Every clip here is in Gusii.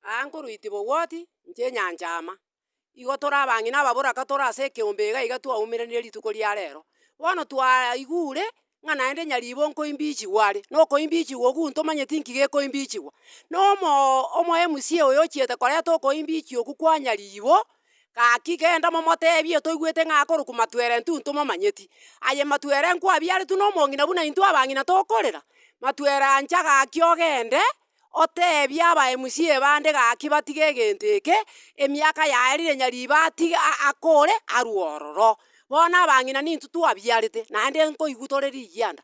Aa nkorwa Itibogwoti, inche Nyanchama. Igo tore abang'ina ababoraka tore ase ekeombe iga iga twaumeranire rituko ria rero. Bono twaigure ng'a naende nyaribo nkoimbichigwa are, na okoimbichigwa okwo ntomanyeti nki gekoimbichigwa. Na omo omo MCA oyo ochiete koreta okoimbichia okwo kwa nyaribo, gaki genda momotebie toigwete ng'a akorokwa matwere intwe ntomomanyeti. Aye matwere nkwabiaretwe na omong'ina buna intwe abang'ina tokorera? Matwere ancha gaki ogende. Oteebie aba MCA bande gaki batige egento eke, emiaka yaerire nyaribo atige akore arwe ororo. Bono abang'ina nintwe twabiarete, naende nkoigwa tore rigianda,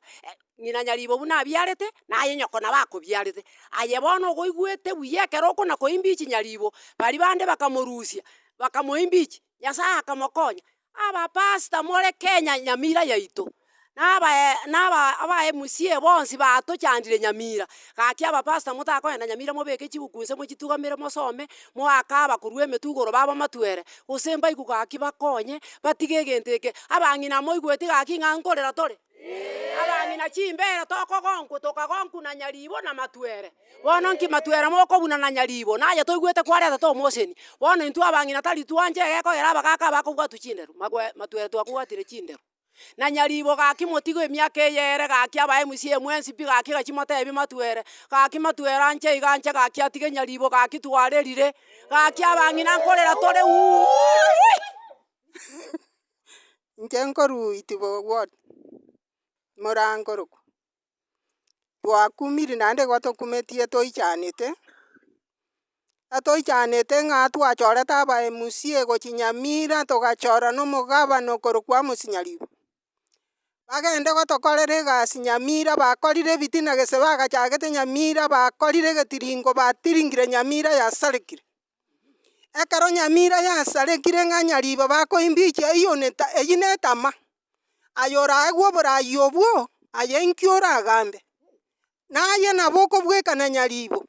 ng'ina nyaribo buna abiarete, naye nyoko nabo akobiarete. Aye bono ogoigwete buya ekero okona koimbichi nyaribo, baria bande bakamorusia, bakamoimbichi, Nyasaye akamokonya. Abapastor more Kenya nyamira yaito, na abae na aba aba MCA bonsi batochandire nyamira, gaki abapastor motakoenda nyamira mobeke chibuku inse mochitugamere mosome, moake abakorwa emetwe igoro babo matwere, gose mbaigwe gaki bakonye, batige egento eke. Abang'ina moigweti gaki ng'a nkorera tore? Abang'ina chimbere tokogonkwa tokagonkwa na nyaribo na matwere. Bono nki matwere mokobuna na nyaribo, naye toigwete kwaretete omoseni. Bono intwe abang'ina tari twanche egekogera abagaka abakobwatwa chinderu, magwe matwere twakobwatire chinderu. Na nyaribo gaki motige emiaka eye ere gaki aba MCA mwensi pi gaki gachi motebie matwere, gaki matwere anche iga anche gaki atige nyaribo gaki twarerire, gaki abang'ina nkorera tore wuuii. Inche nkorwa Itibo ward, morankorokwa. Twakumire naende igo tokumetie toichanete, atoichanete ng'a twachorete aba MCA gochia Nyamira togachora na omogabana okorokwa Amos Nyaribo. Bagende gotokorera egasi Nyamira bakorire ebitina gese bagachagete Nyamira bakorire egetiringo batiringire Nyamira yasarekire. Ekero Nyamira yasarekire ng'a Nyaribo bakoimbichia eyio neta eyio netama. Aye oraegwe oboraai obwo, aye inki oragambe? Naye nabo okobwekana nyaribo,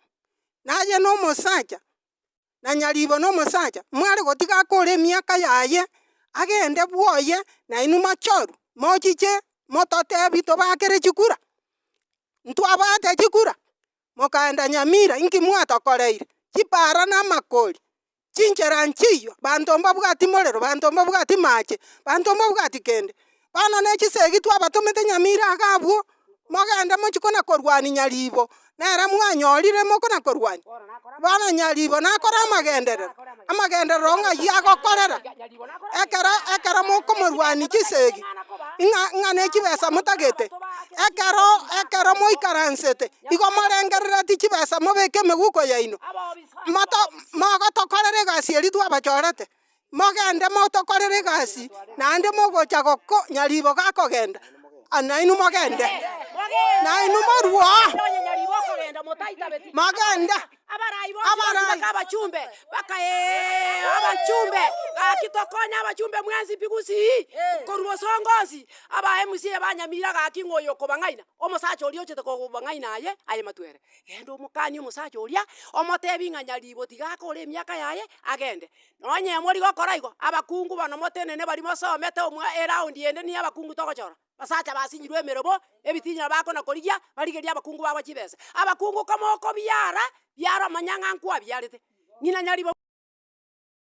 naye nomosacha, na nyaribo nomosacha, mware gotiga akore emiaka yaye, agende bwoye, nainwe mochorwe, mochiche mototebi tobakere chikura. Ntwabaate chikura, mokaenda Nyamira, inki mwatokoreire? Chipara na amakori, Chinchera nchiyo, banto mbabwati morero, banto mbabwati mache, banto mbabwati kende. Bono ne chisegi twabatomete nyamira iga abwo, mogende mochie kona korwania nyaribo, nere mwanyorire mokona korwania. Bono nyaribo nakore amagenderero, amagenderero ng'ai agokorera? Ekero ekero mokomorwania chisegi, ng'a ng'a ne chibesa motagete, ekero ekero moikaransete, igo morengerereti chibesa mobeke emeguko yaino. Moto mogotokorera egasi eria twabachorete, mogende motokorere egasi, naende mogocha goko nyaribo gakogenda, nainwe mogende, nainwe morue oo, mogende, Abarai bonsi mpaka abachumbe, mpaka ee abachumbe, gaki tokonye abachumbe mwensi pi gusii, korwa bosongo onsi, aba MCA ba Nyamira gaki ng'a oyo okobang'aina, omosacha oria ochete kobang'aina aye, aye matwere. Genda omokanie omosacha oria, omotebi ng'a nyaribo tiga akore emiaka yaye, agende. Nonye mori gokora igo, abakungu bono motenene baria mosomete omwa eraundi ende niyo abakungu togochora, basacha basinyirwe emerobo, ebitinya bakona korigia, barigerie abakungu babo chibesa. Abakungu komokobiara, biara omanya ng'a nkwabiarete, ng'ina nyaribo.